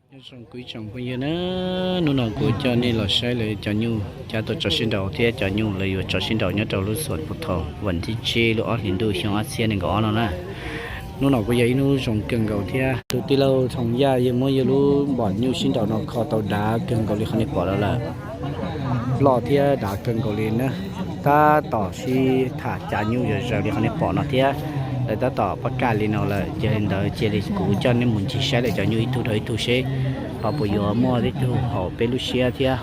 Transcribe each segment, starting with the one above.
Nyob zoo kuv ib tsoom phooj ywg na, hnub no kuv coj nej los saib lawv cov nyuj cab tuaj tso sib nraus thiab cov nyuj lawv yuav tso sib nraus nyob rau lub xoom Phu Thoo vas thib tsib lub ob hlis ntuj xyoo ob txhiab nees nkaum ob no na. Hnub no kuj yog ib hnub zoo kawg nkaus thiab tus tij laug Thoo Yaj yawg muab yawg lub npom nyuj sib nraus no kho tau dav kawg nkaus li qhov nej pom no lawm. Loj thiab dav kawg nkaus li na. Tab tom sib tham cav nyuj zom zaws li qhov nej pom no thiab. Lawv tab tom pab kaj li no lawm, yog li ntawd cia li kuv coj nej mus ncig saib lawv cov nyuj ib tug dhau ib tug seb ho puas yuav muaj tej tug haum peb lub siab thiab.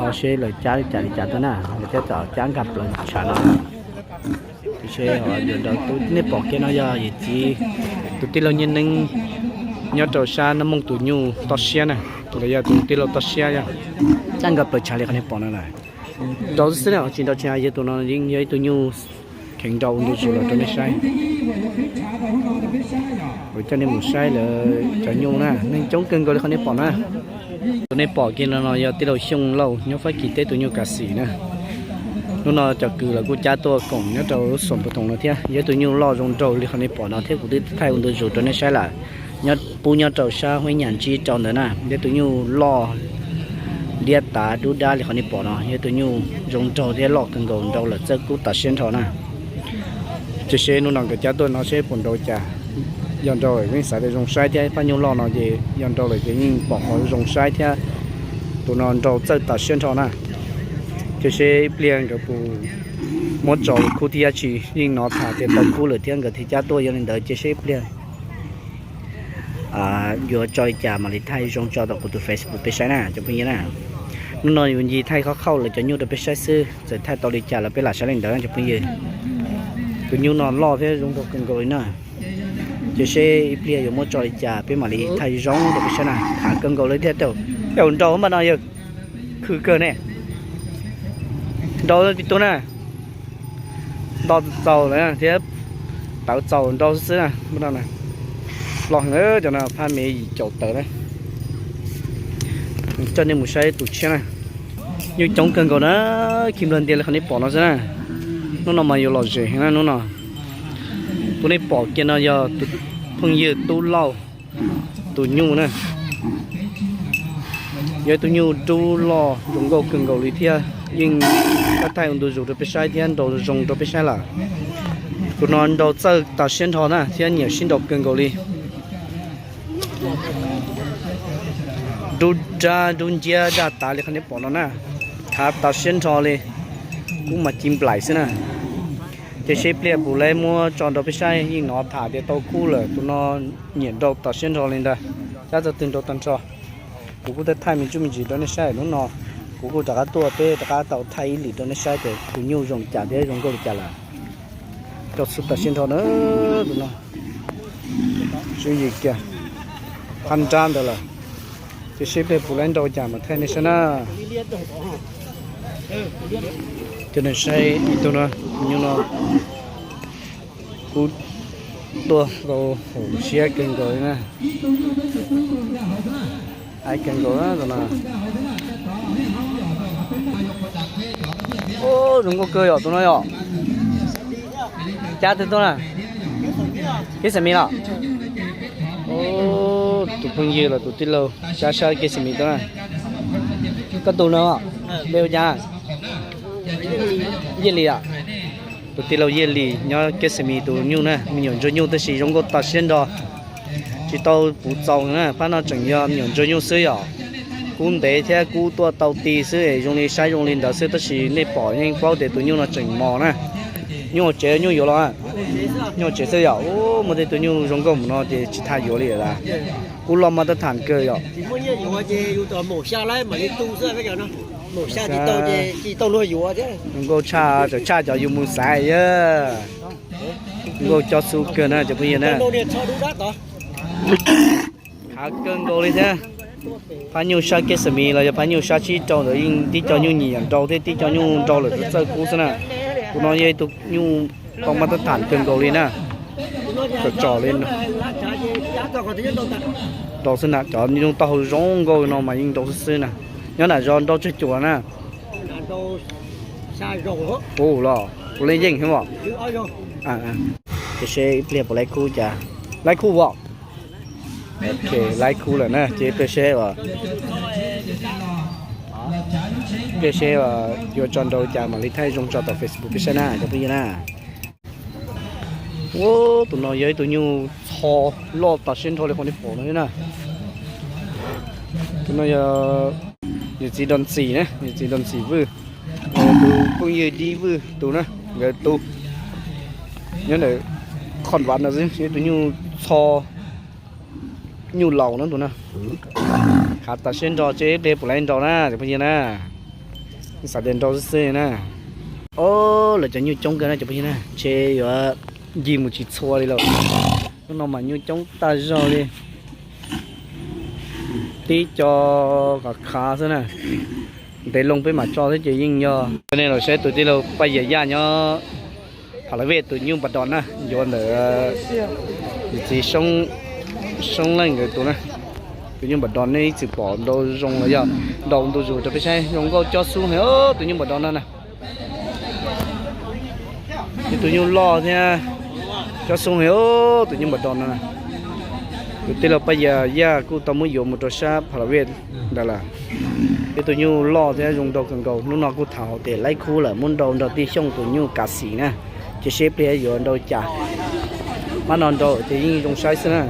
Ho seb lawv cab li cas li cas tuaj na, lawv tab tom cab nkag plaws tshav no. Tiam sis yuav nrau tus nej pom kiag no yog yawm txiv tus tij laug Nyiaj Neeb nyob rau sab Nab Mooj tus nyuj toj siab na, los yog tus tij laug toj siab yog cab nkag plaws tshav li qhov nej pom no lawm. Nrau xwb na, tsis nrau tsis hais yog tus no yeej yog ib tug nyuj kheev nrau ua ntu zus los rau nej saib. Kuv coj nej mus saib lawv cov nyuj na, neeg coob kawg nkaus li qhov nej pom na. Tus nej pom kiag no no yog tij laug Xyooj Lauj nyob Fab Kis teb tus nyuj Kas Xim na. Hnub no cov kws los kuj cab tuaj koom nyob rau lub xoom Phu Thoo no thiab. Yog ib tug nyuj loj zoo nraug li qhov nej pom no thiab kuv twb thaij ua ntu zus rau nej saib lawm. Nyob pub nyob rau sab Huab Nyas Ntsib rau ntawd na, yog ib tug nyuj loj liab tav dub dab li qhov nej pom no, yog ib tug nyuj zoo nraug thiab loj kawg nkaus, nrau lawm txawj kub tas siab nrho na. Cia seb hnub no nkawd cab tuaj no seb puas nrau cas. Yog nrau lawm yeej xav tias zoo saib thiab, phaj nyuj loj no ces yog nrau lawm ces yeej pom qhov zoo saib thiab. Tus no nrau txawj tas siab nrho na. Cia seb ib pliag nkawd puas muab tso khub thiab tsis, yeej hnov tham tias tau khub lawm thiab nkawd thiaj cab tuaj, yog li ntawd cia seb ib pliag yuav tso li cas mam li thaij zoo tso rau kuv tus Facebook peb saib na cov phooj ywg na. Hnub no yuav ncig thaij khauj khauj lawv cov nyuj rau peb saib xwb, txawm thaij tau li cas los peb lam saib li ntawd cov phooj ywg. Tus nyuj no loj thiab zoo nraug kawg nkaus li na. Cia seb ib pliag yuav muab tso li cas peb mam li thaij zoo rau peb saib na. Tham kawg nkaus li thiab, tej zaum nrau npaj no yog khw kawg ne. Nrau tib tug na. Nto txaus lawm thiab, tawv txaus nrau xwb na. Loj heev cov no, phaj me yim caum tawv na. Coj nej mus saib tus tshiab na. Nyuj coob kawg nkaus na, khi nplawg ntias li qhov nej pom no xwb na. Hnub no mas yuav lom zem heev na hnub no. Tus nej pom kiag no yog tus phooj ywg Tub Lauj tus nyuj na. Yog ib tug nyuj dub loj zoo nkauj kawg nkaus li thiab, yeej thaij ua ntu zus rau peb saib thiab nrau zoo rau peb saib lawm. Tus no nrau txawj tas siab nrho na thiab nyiam sib nrau kawg nkaus li. Dub dab dub nciab daj tas li qhov nej pom no na, khav tas siab nrho li, kub mas ci nplaim xwb na. Ces seb pliag puas laib muab tso nrau peb saib, yeej hnov tham tias tau kub lawm, tus no nyiam nrau tas siab nrho li ntag. Cab txog twg nrau tag nrho. Kuv kuj thaij me ntsuj me ntsis rau nej saib hnub no, kuv kuj rov qab tuaj peb rov qab tau thaij ib lwm rau nej saib tias tus nyuj zoo li cas thiab zoo nkauj li cas lawm. Rau xwb tas siab nrho na, tus no. Sub yim kiag, phab nrab ntawd lawm. Ces seb pliag puas laib nrau cas mas thaij nej saib na. Coj nej saib ib tug no, nyuj no kuj tuaj tau haum siab kawg nkaus li na. Aib kawg nkaus na tus no. Zoo nkauj kawg yom tus no yom. Cab twg tuaj na? Kev xam mis los? Tus phooj ywg los tus tij laug cab sab kev xam mis tuaj na. Koj tus no, npe hu cas? Yiaj Lis os. Tus tij laug Yiaj Lis nyob kev xam mis tus nyuj na, me nyuam ntsuag nyuj tab sis zoo nkauj tas siab nrho. Tsis tau puv txaus na, phab no tseem yog me nyuam ntsuag nyuj xwb yom. Kub ntev thiab kub tuaj tau ti xwb es zoo li saib zoo li ntawd xwb tab sis nej pom yeej paub tias tus nyuj no tseem mos na. Nyuj hauv tsev nyuj yuav los? Nyuj hauv tsev xwb yom. Muaj tej tus nyuj zoo nkauj mus no ces tsis tas yuav li lawm. Kub loj maj tab tham kawg yom. Zoo nkauj tshaj, tseem tshaj cov yus mus xaiv yog. Zoo nkauj coj xu kawg na cov phooj ywg na. Khav kawg nkaus li thiab. Phab nyuj sab kev xam mis los yog phab nyuj sab tsib rau ntawd yeej tib co nyuj nyiam nrau thiab tib co nyuj nrau lawm txawj kub xwb na. Tus no yog ib tug nyuj tau maj tab tham kawg nkaus li na. Tsom tsom li nrau xwb na, cov nyuj taub hau zoo nkauj no mas yeej nrau xwb xwb na. Nyob nram zos nrau tsawg cuam na? Ua los puav leej yeej xwb os. Ces seb ib pliag puas laib khub cas. Laib khub as? Ok, laib kub lawm na, ces pliag seb, pliag seb yuav tso nrau cas mam li thaij zoo tso tom Facebook peb saib na cov phooj ywg na. Ua, tus no yog ib tug nyuj txho loj tas siab nrho li qhov nej pom no na. Tus no yog niam txiv Dov Ntxim na, niam txiv Dov Ntxim Vwj, tus phooj ywg Dib Vwj tus na, nkawd tus nyob ntawm Khon Vav no xwb, yog tus nyuj txho nyuj laus no tus na. Khav tas siab nrho, ces ib pliag puas laib nrau na cov phooj ywg na. Xav tias nrau xwb xwb na. Ob, lawv cov nyuj coob kawg na cov phooj ywg na, ntshe yuav ncig mus tsis txhua li lawm. Hnub no mas nyuj coob tag zog li. Tib co khav khav xwb na. Ntev loo peb mam tso thiab ces yeej yog. Coj nej los saib tus tij laug Paj Yam Yaj nyob Pha La Vej tus nyuj npas dos na, yuav ntawm niam txiv Soob Leej nkawd tus na. Tus nyuj npas dos nej ib txwm pom nrau zoo los yog nrau ntu zus rau peb saib, zoo nkauj cob xub heev tus nyuj npas dos no na. Ib tug nyuj loj thiab cob xub heev tus nyuj npas dos no. Tus tij laug Paj Yam Yaj kuj tau muab yuav mus rau sab Pha La Vej ntawd lawm. Ib tug nyuj loj thiab zoo nrau kawg nkaus, hnub no kuj tham hauv tias laib khub lawm muab nrau nrog tij Xyooj tus nyuj kav xim na, ces seb pliag yuav nrau cas. Phab no nrau ces yeej zoo saib xwb na.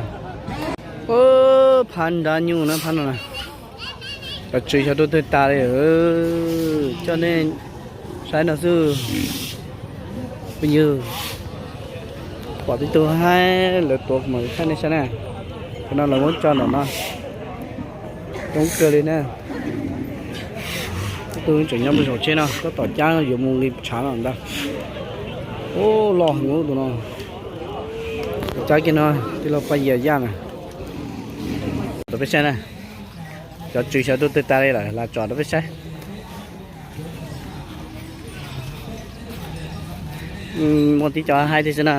Phab nrab nyuj na phab no na. Cov tswv xyov tuaj twg tas li, coj nej saib no xwb. Phooj ywg, pom tib tug haib lawv tuav kuv mam li thaij nej saib na. Qhov no lawv muab tso ntawm no coob kawg li na. Ib tug tseem nyob pem saum tsheb no, tab tom cab yuav mus nqis tshav no ntag. Ub, loj heev tus no. Cab kiag no, tij laug Paj Yam Yaj na. Rau peb saib na. Cov tswv xyov tuaj twg tas li lawm los tso rau peb saib. Muaj tib co haib thiab xwb na.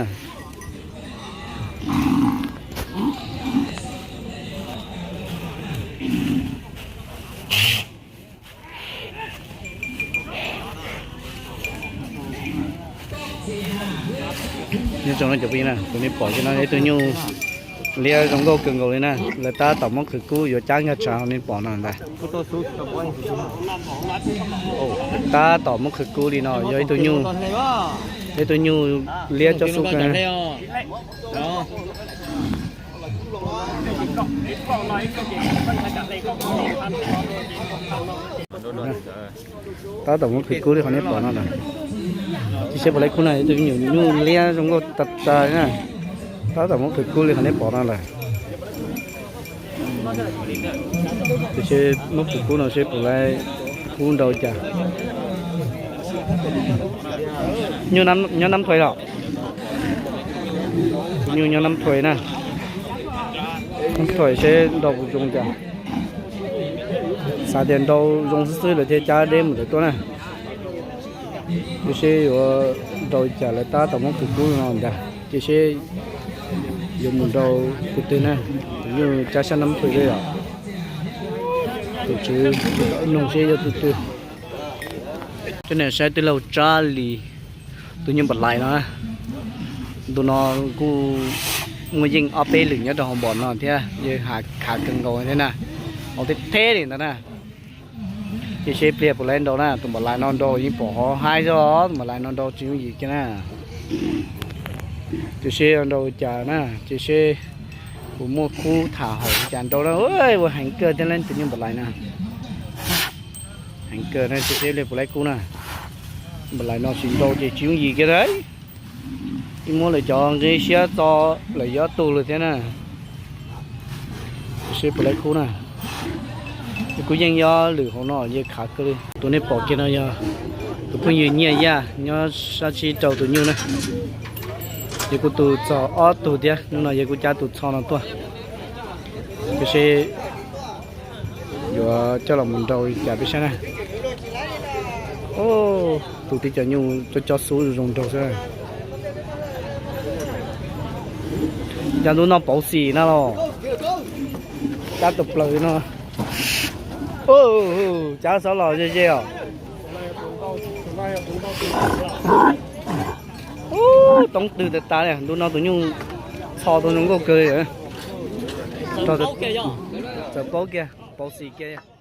Nyob zoo no cov phooj ywg na, tus nej pom kiag no yog ib tug nyuj liab zoo nkauj kawg nkaus li na, lawv tab tom muab qhwv kub yuav cab nkag tshav nej pom no ntag. Tab tom muab qhwv kub li no yog ib tug nyuj, ib tug nyuj liab cob xub kawg. Tab tom muab qhwv kub li qhov nej pom no lawm. Cia seb puas laib kub na, ib tug nyuj liab zoo nkauj tas tas na. Tab tom muab qhwv kub li qhov nej pom no lawm. Cia seb muab qhwv kub no seb puas laib kub nrau cas. Nyuj nyob Nab Thuais los? Nyuj nyob Nab Thuais na. Nab Thuais seb nrau puas zoo cas. Xav tias nrau zoo xwb xwb lawm thiaj cab deb mus ntawd tuaj na. Cia seb yuav nrau cas, lawv tab tom muab qhwv kub no ntag, cia seb yuav mus nrau tus twg na. Tus nyuj cab sab Nab Thuais li os. Tus tswv nug seb yog tus twg. Coj nej saib tij laug Tsab Lis tus nyuj npam lais no. Ntu no kuj muaj yeej ob peb lwm nyob rau hauv npom no thiab, yeej khav kawg nkaus thiab na. Hauv thiab theb li ntawd na. Cia seb pliag puas laib nrau na, tus npam lais no nrau yeej pom hov haib xwb, tus npam lais no nrau tsis yooj yim kiag na. Cia seb nrau cas na, cia seb kuv muaj kub tham hauv cas nrau na, ua heev kawg thiab tus nyuj npam lais na. Heev kawg na, cia seb pliag puas laib kub na. Npam lais no tsis nrau ces tsis yooj yim kiag na. Yeej muab lawv cov nqi siab txo lawm ob tug lawm thiab na. Cia seb puas laib kub na. Kuj yeej ob lwm hauv no yeej khav kawg li. Tus nej pom kiag no yog tus phooj ywg Nyiaj Yaj nyob sab tsib rau tus nyuj na. Yog kuj tus txog ob tug thiab, hnub no yog kuj cab tus txho no tuaj. Cia seb yuav coj los mus nrau li cas peb saib na. Tus tib co nyuj cob cob xub zoo nraug xwb. Cas ntu no pauv xim na los. Cab tus plaws no. Cab xob los ze ze os. Toob twg tas tas li, ntu no tus nyuj txho tau zoo nkauj kawg li. Txawm paub kiag, paus xis kiag.